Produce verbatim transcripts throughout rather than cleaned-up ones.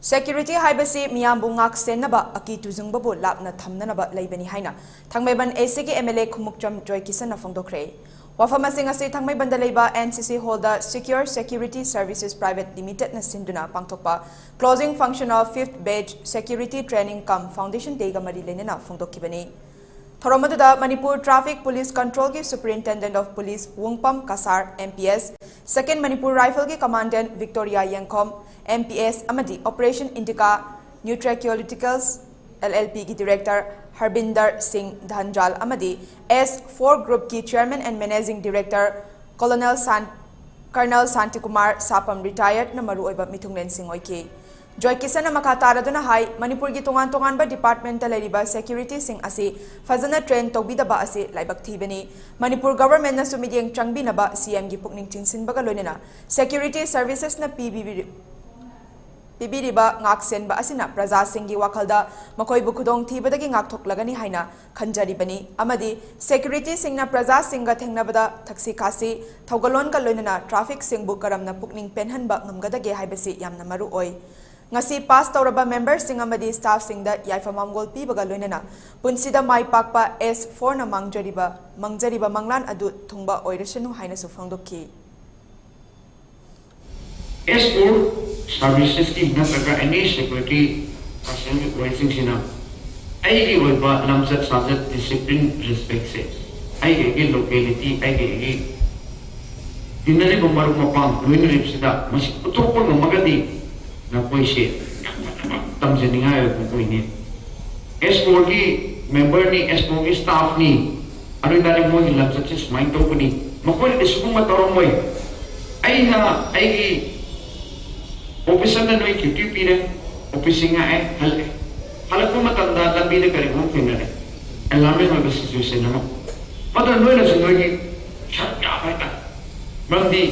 Security ꯍꯥꯏꯕꯁꯤ ꯃꯤꯌꯥꯝꯕꯨ ꯉꯥꯛ ꯁꯦꯟꯅꯕ, ꯑꯀꯤ ꯇꯨꯖꯨꯡꯕꯕꯨ ꯂꯥꯞꯅ ꯊꯝꯅꯅꯕ ꯂꯩꯕꯅꯤ ꯍꯥꯏꯅ ꯊꯥꯡꯃꯩꯕꯟ A C ꯒꯤ M L A ꯈꯨꯃꯨꯛꯆꯝ ꯖꯣꯏꯀꯤꯁꯟꯅ ꯐꯣꯡꯗꯣꯛꯈ꯭ꯔꯦ꯫ ꯋꯥꯐꯝ ꯑꯁꯤꯡ ꯑꯁꯤ ꯊꯥꯡꯃꯩꯕꯟꯗ ꯂꯩꯕ N C C Hall ꯗ Secure Security Services Private Limited ꯅ ꯁꯤꯟꯗꯨꯅ ꯄꯥꯡꯊꯣꯛꯄ Closing Function of Fifth Batch Security Training cum Foundation Day ꯒ ꯃꯔꯤ ꯂꯩꯅꯅ ꯐꯣꯡꯗꯣꯛꯈꯤꯕꯅꯤ꯫ ꯊꯧꯔꯝ ꯑꯗꯨꯗ ꯃꯅꯤꯄꯨꯔ Traffic Police Control ꯒꯤ Superintendent of Police ꯋꯨꯡꯄꯝ Cachar, M P S, Second Manipur Rifle ꯒꯤ Commandant Victoria ꯌꯦꯡꯈꯣꯝ, M P S, ꯑꯃꯗꯤ Operation Indica Nutraceuticals L L P ꯒꯤ Director ꯍꯔꯕꯤꯟꯗꯔ ꯁꯤꯡ ꯙꯟꯖꯥꯜ ꯑꯃꯗꯤ S four Group ꯀꯤ Chairman and Managing Director Colonel Shan-, Colonel Shantikumar ꯁꯥꯄꯝ, Retired ꯅ ꯃꯔꯨꯑꯣꯏꯕ ꯃꯤꯊꯨꯡꯂꯦꯟꯁꯤꯡ ꯑꯣꯏꯈꯤ꯫ ꯖꯣꯏ ꯀꯤꯁꯟꯅ ꯃꯈꯥ ꯇꯥꯔꯗꯨꯅ ꯍꯥꯏ, ꯃꯅꯤꯄꯨꯔꯒꯤ ꯇꯣꯉꯥꯟ ꯇꯣꯉꯥꯟꯕ department ꯇ ꯂꯩꯔꯤꯕ security ꯁꯤꯡ ꯑꯁꯤ ꯐꯖꯅ train ꯇꯧꯕꯤꯗꯕ ꯑꯁꯤ ꯂꯥꯏꯕꯛ ꯊꯤꯕꯅꯤ꯫ ꯃꯅꯤꯄꯨꯔ government ꯅꯁꯨ ꯃꯤꯠꯌꯦꯡ ꯆꯪꯕꯤꯅꯕ C M ꯒꯤ ꯄꯨꯛꯅꯤꯡ ꯆꯤꯡꯁꯤꯟꯕꯒ ꯂꯣꯏꯅꯅ security services ꯅ ꯄꯤꯕꯤꯕꯤ-, ꯄꯤꯕꯤꯔꯤꯕ ꯉꯥꯛꯁꯦꯟꯕ ꯑꯁꯤꯅ ꯄ꯭ꯔꯖꯥꯁꯤꯡꯒꯤ ꯋꯥꯈꯜꯗ ꯃꯈꯣꯏꯕꯨ ꯈꯨꯗꯣꯡꯊꯤꯕꯗꯒꯤ ꯉꯥꯛꯊꯣꯛꯂꯒꯅꯤ ꯍꯥꯏꯅ ꯈꯟꯖꯔꯤꯕꯅꯤ ꯑꯃꯗꯤ security ꯁꯤꯡꯅ ꯄ꯭ꯔꯖꯥꯁꯤꯡꯒ ꯊꯦꯡꯅꯕꯗ ꯊꯛꯁꯤ ꯈꯥꯁꯤ, ꯊꯧꯒꯜꯂꯣꯟꯒ ꯂꯣꯏꯅꯅ traffic ꯁꯤꯡꯕꯨ ꯀꯔꯝꯅ ꯄꯨꯛꯅꯤꯡ ꯄꯦꯟꯍꯟꯕ ꯉꯝꯒꯗꯒꯦ ꯍꯥꯏꯕꯁꯤ ꯌꯥꯝꯅ ꯃꯔꯨ ꯑꯣꯏ꯫ ꯉꯁꯤ pass ꯇꯧꯔꯕ member ꯁꯤꯡ ꯑꯃꯗꯤ staff ꯁꯤꯡꯗ ꯌꯥꯏꯐ ꯃꯥꯡꯒꯣꯜ ꯄꯤꯕꯒ ꯂꯣꯏꯅꯅ ꯄꯨꯟꯁꯤꯗ ꯃꯥꯏ ꯄꯥꯛꯄ S four ꯅ ꯃꯥꯡꯖꯔꯤꯕ, ꯃꯥꯡꯖꯔꯤꯕ ꯃꯪꯂꯥꯟ ꯑꯗꯨ ꯊꯨꯡꯕ ꯑꯣꯏꯔꯁꯅꯨ ꯍꯥꯏꯅꯁꯨ ꯐꯣꯡꯗꯣꯛꯈꯤ꯫ S four services ꯀꯤ ꯅꯠꯇ꯭ꯔꯒ any security personnel ꯒꯤ ꯑꯣꯏꯁꯤꯡꯁꯤꯅ ꯑꯩꯒꯤ ꯑꯣꯏꯕ ꯂꯝꯆꯠ ꯁꯥꯖꯠ, discipline, respect ꯁꯦ ꯑꯩꯒꯤ ꯑꯩꯒꯤ locality, ꯑꯩꯒꯤ ꯑꯩꯒꯤ ꯇꯤꯟꯅꯔꯤꯕ ꯃꯔꯨꯞ ꯃꯄꯥꯡ, ꯂꯣꯏꯅꯔꯤꯕꯁꯤꯗ ꯃꯁꯤ ꯎꯠꯊꯣꯛꯄ ꯉꯝꯃꯒꯗꯤ ꯅꯈꯣꯏꯁꯦ ꯌꯥꯝ ꯐꯖꯕ ꯇꯝꯖꯅꯤꯡꯉꯥꯏ ꯑꯣꯏꯕ ꯃꯈꯣꯏꯅꯤ꯫ S four ꯒꯤ member ꯅꯤ, S four ꯒꯤ staff ꯅꯤ, ꯑꯗꯨ ꯑꯣꯏꯇꯥꯔꯗꯤ ꯃꯣꯏꯒꯤ ꯂꯝꯆꯠꯁꯦ ꯁꯨꯃꯥꯏꯅ ꯇꯧꯕꯅꯤ, ꯃꯈꯣꯏꯅꯗꯤ ꯁꯤꯒꯨꯝꯕ ꯇꯧꯔꯝꯃꯣꯏ꯫ ꯑꯩꯅ ꯑꯩꯒꯤ officer ꯅ ꯅꯣꯏ duty ꯄꯤꯔꯦ, office ꯁꯤ ꯉꯥꯛꯑꯦ, ꯍꯜꯂꯛꯑꯦ꯫ ꯍꯜꯂꯛꯄ ꯃꯇꯝꯗ ꯂꯝꯕꯤꯗ ꯀꯔꯤꯒꯨꯝꯕ ꯊꯦꯡꯅꯔꯦ, alarming ꯑꯣꯏꯕ situation ꯑꯃ, ꯃꯗꯨ ꯅꯣꯏꯅꯁꯨ ꯅꯣꯏꯒꯤ ꯁꯔꯨꯛ ꯌꯥꯕ ꯍꯥꯏꯇꯥꯔꯦ꯫ ꯃꯔꯝꯗꯤ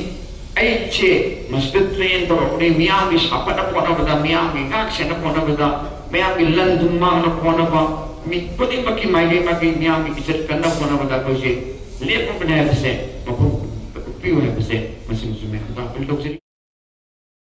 ꯑꯩꯁꯦ ꯃꯁꯤꯗ train ꯇꯧꯔꯛꯄꯅꯤ, ꯃꯤꯌꯥꯝꯒꯤ ꯁꯥꯐꯅꯕ ꯍꯣꯠꯅꯕꯗ, ꯃꯤꯌꯥꯝꯒꯤ ꯉꯥꯛ ꯁꯦꯟꯅꯕ ꯍꯣꯠꯅꯕꯗ, ꯃꯌꯥꯝꯒꯤ ꯂꯟ ꯊꯨꯝ ꯃꯥꯡꯅꯕ ꯍꯣꯠꯅꯕ, ꯃꯤ ꯈꯨꯗꯤꯡꯃꯛꯀꯤ ꯃꯥꯏꯀꯩ ꯃꯥꯏꯀꯩ ꯃꯤꯌꯥꯝꯒꯤ ꯏꯖꯠ ꯀꯟꯅꯕ ꯍꯣꯠꯅꯕꯗ ꯑꯩꯈꯣꯏꯁꯦ ꯂꯦꯞꯄꯕꯅꯦ ꯍꯥꯏꯕꯁꯦ ꯃꯐꯝ ꯎꯠꯄꯤꯌꯨ ꯍꯥꯏꯕꯁꯦ ꯃꯁꯤꯃꯁꯨ ꯃꯌꯥꯝꯗ appeal ꯇꯧꯖꯔꯤ꯫